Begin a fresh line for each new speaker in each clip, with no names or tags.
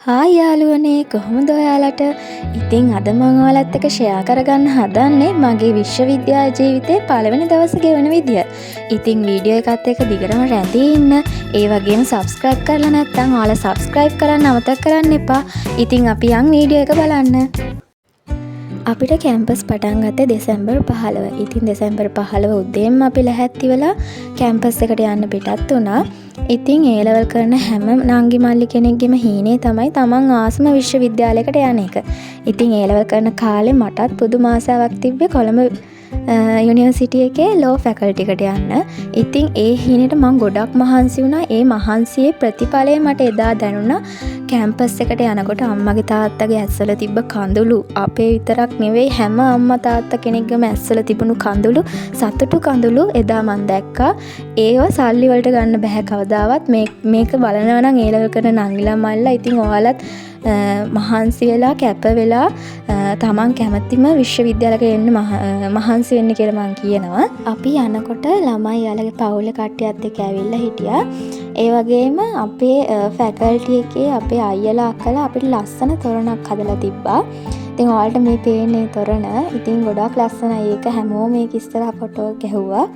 Hi යාළුවනේ, කොහොමද ඔයාලට? ඉතින් අද මං ඔයාලත් එක්ක ෂෙයා කරගන්න හදන්නේ මගේ විශ්වවිද්‍යාල ජීවිතේ පළවෙනි දවස ගෙවන විදිය. ඉතින් වීඩියෝ එකත් එක්ක දිගටම රැඳී ඉන්න. ඒ වගේම සබ්ස්ක්‍රයිබ් කරලා නැත්නම් ඔයාලා සබ්ස්ක්‍රයිබ් කරන්න අමතක කරන්න එපා. ඉතින් අපි යන් වීඩියෝ එක බලන්න. අපිට කැම්පස් පටන් ගත්තේ දෙසැම්බර් 15. ඉතින් දෙසැම්බර් 15 උදේම අපි ලැහැත්ති වෙලා කැම්පස් එකට යන්න පිටත් වුණා. ඉතින් ඒ ලෙවල් කරන හැම නංගි මල්ලි කෙනෙක්ගේම හීනේ තමයි තමන් ආසම විශ්වවිද්‍යාලයකට යන එක. ඉතින් ඒ ලෙවල් කරන කාලේ මටත් පුදුම ආසාවක් තිබ්බේ කොළඹ යුනිවර්සිටි එකේ ලෝ ෆැකල්ටි එකට යන්න. ඉතින් ඒ හීනෙට මං ගොඩක් මහන්සි වුණා. ඒ මහන්සියේ ප්‍රතිඵලය මට එදා දැනුණා. කැම්පස් එකට යනකොට අම්මගේ තාත්තගේ ඇස්වල තිබ්බ කඳුළු, අපේ විතරක් නෙවෙයි හැම අම්මා තාත්තා කෙනෙක්ගේම ඇස්වල තිබුණු කඳුළු, සතුටු කඳුළු එදා මං දැක්කා. ඒවා සල්ලි වලට ගන්න බැහැ කවදාවත්. මේක බලනවා නම් ඒ ලෙවල් කරන නංගිලා මල්ලා, ඉතින් ඔයාලත් මහන්සි වෙලා කැප වෙලා තමන් කැමතිම විශ්වවිද්‍යාලයකට එන්න මහන්සි වෙන්න කියලා මං කියනවා. අපි යනකොට ළමයි යාළගේ පවුලේ කට්ටියත් එක්ක ඇවිල්ලා හිටියා. ඒ වගේම අපේ ෆැකල්ටි එකේ අපේ අයියලා අක්කලා අපිට ලස්සන තොරණක් හදලා තිබ්බා. ඉතින් ඔයාලට මේ පේන්නේ තොරණ. ඉතින් ගොඩක් ලස්සනයි ඒක. හැමෝම මේක ඉස්සරහා ෆොටෝ ගැහුවා.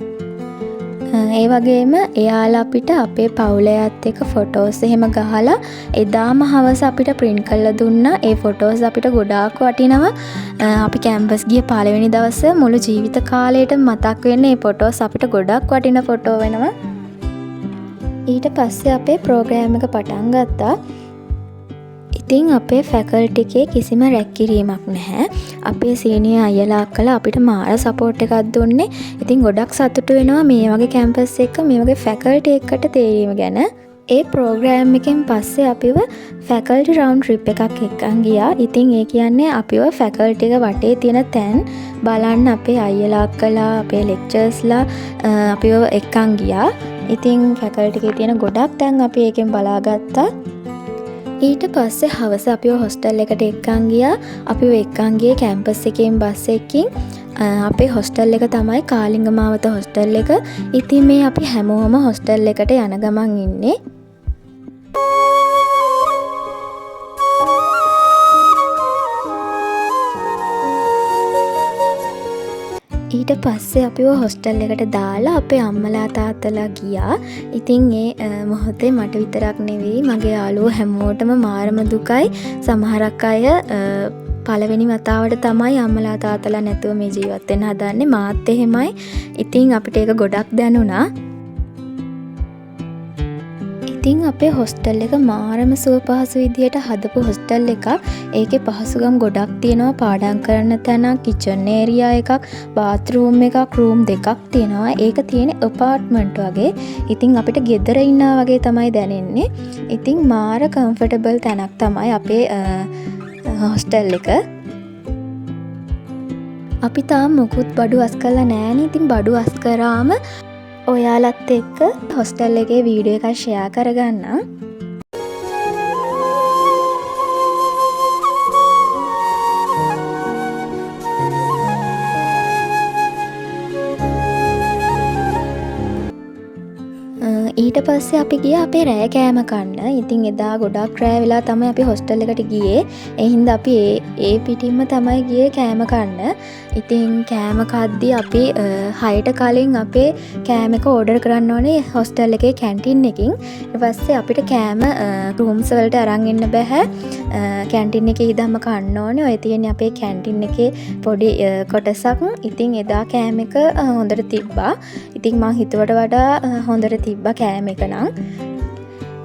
ඒ වගේම එයාලා අපිට අපේ පවුලයත් එක්ක ෆොටෝස් එහෙම ගහලා එදාම හවස අපිට ප්‍රින්ට් කරලා දුන්නා. ඒ ෆොටෝස් අපිට ගොඩාක් වටිනවා. අපි කැම්පස් ගිය පළවෙනි දවස මුළු ජීවිත කාලයටම මතක් වෙන්නේ මේ ෆොටෝස් අපිට ගොඩක් වටින ෆොටෝ වෙනවා. ඊට පස්සේ අපේ ප්‍රෝග්‍රෑම් එක පටන් ගත්තා. ඉතින් අපේ ෆැකල්ටි එකේ කිසිම රැක්කිරීමක් නැහැ. අපේ සීනියර් අයියලා අක්කලා අපිට මාර සපෝට් එකක් දුන්නේ. ඉතින් ගොඩක් සතුටු වෙනවා මේ වගේ කැම්පස් එක මේ වගේ ෆැකල්ටි එකකට තේරීම ගැන. ඒ ප්‍රෝග්‍රෑම් එකෙන් පස්සේ අපිව ෆැකල්ටි රවුන්ඩ් ට්‍රිප් එකක් එක්කන් ගියා. ඉතින් ඒ කියන්නේ අපිව ෆැකල්ටි එක වටේ තියෙන තැන් බලන්න අපේ අයියලා අක්කලා අපේ ලෙක්චර්ස්ලා අපිව එක්කන් ගියා. ඉතින් ෆැකල්ටි එකේ තියෙන ගොඩක් තැන් අපි ඒකෙන් බලාගත්තා. ඊට පස්සේ හවස අපිව හොස්ටල් එකට එක්කන් ගියා. අපිව එක්කන් ගියේ කැම්පස් එකෙන් බස් එකකින්. අපේ හොස්ටල් එක තමයි කාලිංග මාවත හොස්ටල් එක. ඉතින් මේ අපි හැමෝම හොස්ටල් එකට යන ගමන් ඉන්නේ. ඊට පස්සේ අපිව හොස්ටල් එකට දාලා අපේ අම්මලා තාත්තලා ගියා. ඉතින් ඒ මොහොතේ මට විතරක් නෙවෙයි මගේ යාළුවෝ හැමෝටම මාරම දුකයි. සමහරක් අය පළවෙනි වතාවට තමයි අම්මලා තාත්තලා නැතුව මේ ජීවත් වෙන්න හදන්නේ. මාත් එහෙමයි. ඉතින් අපිට ඒක ගොඩක් දැනුණා. ඉතින් අපේ හොස්ටල් එක මාරම සුව පහසු විදියට හදපු හොස්ටල් එකක්. ඒකේ පහසුකම් ගොඩක් තියෙනවා. පාඩම් කරන තැනක්, කිචන් ඒරියා එකක්, බාත්රූම් එකක්, රූම් දෙකක් තියෙනවා. ඒක තියෙන ඇපාර්ට්මන්ට් වගේ. ඉතින් අපිට ගෙදර ඉන්නා වගේ තමයි දැනෙන්නේ. ඉතින් මාර කම්ෆර්ටබල් තැනක් තමයි අපේ හොස්ටල් එක. අපි තාම මොකුත් බඩු අස් කරලා නෑනේ. ඉතින් බඩු අස් කරාම ඔයාලත් එක්ක හොස්ටල් එකේ වීඩියෝ එකක් ෂෙයා කරගන්නම්. ඊට පස්සේ අපි ගියා අපේ රෑ කෑම කන්න. ඉතින් එදා ගොඩක් රෑ වෙලා තමයි අපි හොස්ටල් එකට ගියේ. ඒ හින්දා අපි ඒ පිටින්ම තමයි ගියේ කෑම කන්න. ඉතින් කෑම කද්දි අපි 6ට කලින් අපේ කෑම එක ඕඩර් කරන්න ඕනේ හොස්ටල් එකේ කැන්ටින් එකකින්. ඊට පස්සේ අපිට කෑම රූම්ස් වලට අරන් එන්න බැහැ. කැන්ටින් එකේ ඉඳන්ම කන්න ඕනේ. ඔය තියෙන්නේ අපේ කැන්ටින් එකේ පොඩි කොටසක්. ඉතින් එදා කෑම එක හොඳට තිබ්බා. ඉතින් මං හිතුවට වඩා හොඳට තිබ්බා කෑම එක නම්.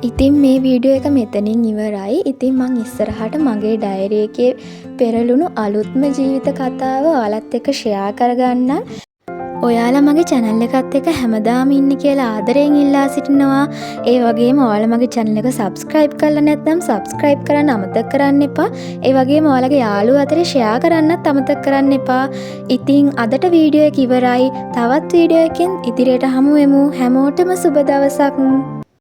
ඉතින් මේ වීඩියෝ එක මෙතනින් ඉවරයි. ඉතින් මං ඉස්සරහට මගේ ඩයරි එකේ පෙරළුණු අලුත්ම ජීවිත කතාව ඔයාලත් එක්ක ෂෙයා කරගන්නම්. ඔයාලා මගේ චැනල් එකත් එක්ක හැමදාම ඉන්න කියලා ආදරයෙන් ඉල්ලා සිටිනවා. ඒ වගේම ඔයාලා මගේ චැනල් එක සබ්ස්ක්‍රයිබ් කරලා නැත්නම් සබ්ස්ක්‍රයිබ් කරන්න අමතක කරන්න එපා. ඒ වගේම ඔයාලගේ යාළුවෝ අතරේ ෂෙයා කරන්නත් අමතක කරන්න එපා. ඉතින් අදට වීඩියෝ එක ඉවරයි. තවත් වීඩියෝ එකකින් ඉදිරියට හමු වෙමු. හැමෝටම සුබ දවසක්.